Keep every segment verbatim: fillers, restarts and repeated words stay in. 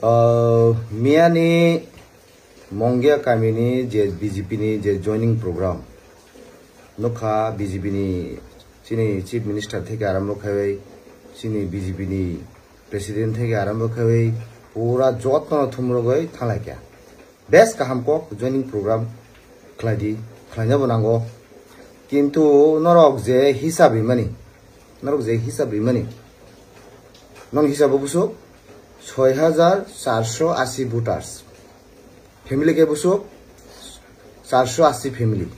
Uh, miyani Mongia kamini je B J P ni je joining program nukha, B J P ni chini Chief Minister theke arambho khaiwi, chini B J P ni President theke arambho khaiwi, pura jotno thumrogwi thanglaikha. Bes kaham kok joining program khlaidi, khlainabo nango. Kintu norok je hisab rimani, norok je hisab rimani, non hisabo busuk soi hajar charso asi voters, family ke busuk charso asi family,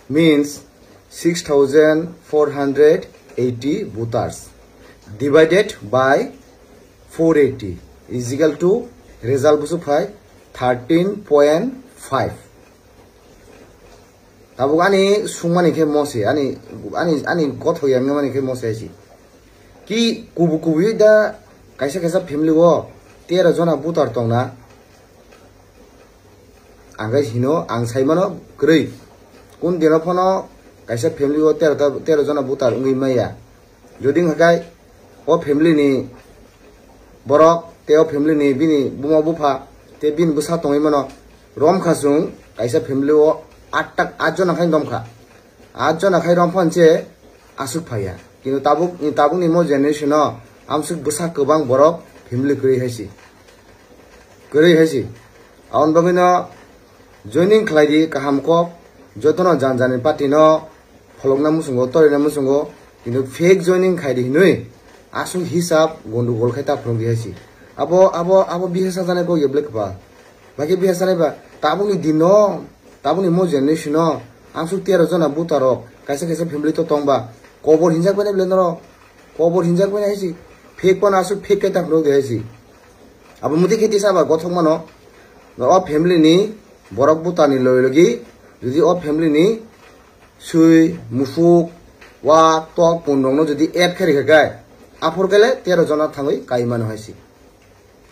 means six thousand four hundred eighty voters divided by four eighty is equal to result busuk phai thirteen point five. Tabuk ani sungmani khe mose, ani, ani, ani gotho yangmani khe mose si. Ki kubu kubu da kaisa kaisa family o tero jona voter tongna. Ang khe hino, ang sai mano kwrwi. Kun dino phano kaisa family o tero ta, tero jona voter wngwi maya. Jodi hwnkhe o family ni borok tei o family ni bini buma bupha tei bini bwsa tongwi mano. Romkha chwng kaisa family o aat tak, aat jona khai romkha. Aat jona khai romphano se aswk phaiya. Kintu tabuk, tabukni mo generation o amswk bwsa kwbang borok family kwrwi hai si. Kwrwi hai si. Aboni bagwino joining khlai di kaham kok, jotono jan jani party no pholokna muchungo, torina muchungo, kintu fake joining khai di hinwi aswk hisab gondogol khai ta phunuk di hai si. Abo, abo, abo bihar sajani kok ya ble kwpal. Bakhe bihar sanai ba, tabukni dino, tabukni mo generation o, amswk tero jona voter rok, kaisa kaisa family to tong ba, kobor hinjak bai nai ble norok, kobor hinjak bai nai hai si, fake phano aswk fake khai ta phunuk di hai si. Abo muti khe tisa ba gothok mano, o family ni borok voter ni logi logi, jodi o family ni swi, musuk, wa, tok, pun rok no jodi add khai rikha khai, aphur kele tero jona thangwi kai mano hai si.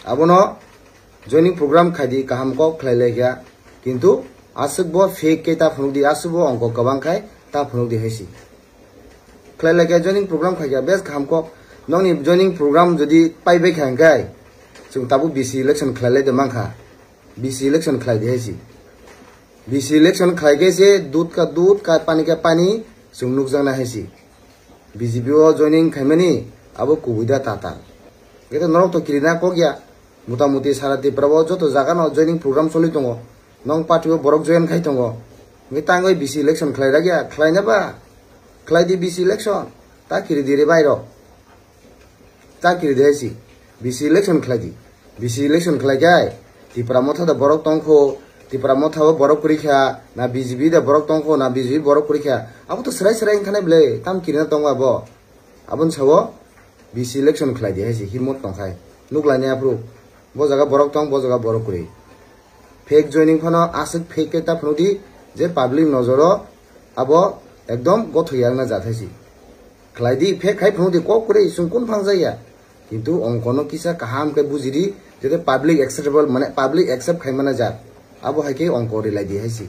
Abono joining program khai di kaham kok khlai lai kha, kintu aswk bo fake khe ta phunuk di, aswk bo ongko kwbang khai ta phunuk di hai si. Khlai lai kha joining program khai kha, bes kaham kok. Nokni joining program jodi pai bai kha hwnkhe chwng tabuk B C election khlai lai de mankha. B C election khlai di hai si. B C election khlai khe se dud ka dud, ka pani ka pani chwng nukjaknai hai si. B J P o joining khaimani abo kubui da tatal. Khe norok to kirina kok ya. Mota moti sara Tripura o joto jaga no joining program choli tongo. Nong party o borok join khai tongo. Hwnkhe tangwi B C election khlai rak ya, khlai na ba? Khlai di B C election. Ta kiri di re bai rok. Ta kiri di hai si. B C election khlai di. B C election khlai khai Tipra Motha da borok tong kho, Tipra Motha o borok kwrwi kha, na B J P da borok tong kho, na B J P borok kwrwi kha. Abo to swrai swrai wngkha nai ble, tam kirina tongo abo. Aboni sao B C election khlai di hai si, himot tong khai. Nuk lai nai aphuru. Bo jaga borok tong, bo jaga borok kwrwi. Fake joining phano aswk fake khe ta phunuk di je public nojoro abo ekdom gothok yakna jat hai si. Khlai di, fake khai phunuk di, kok kwrwi, chwng kun phang jaya. Kintu ongkono kisa kaham khe buji di, jete public acceptable, mane public accept khai mana jat. Abo hai khe ongko rilai di hai si.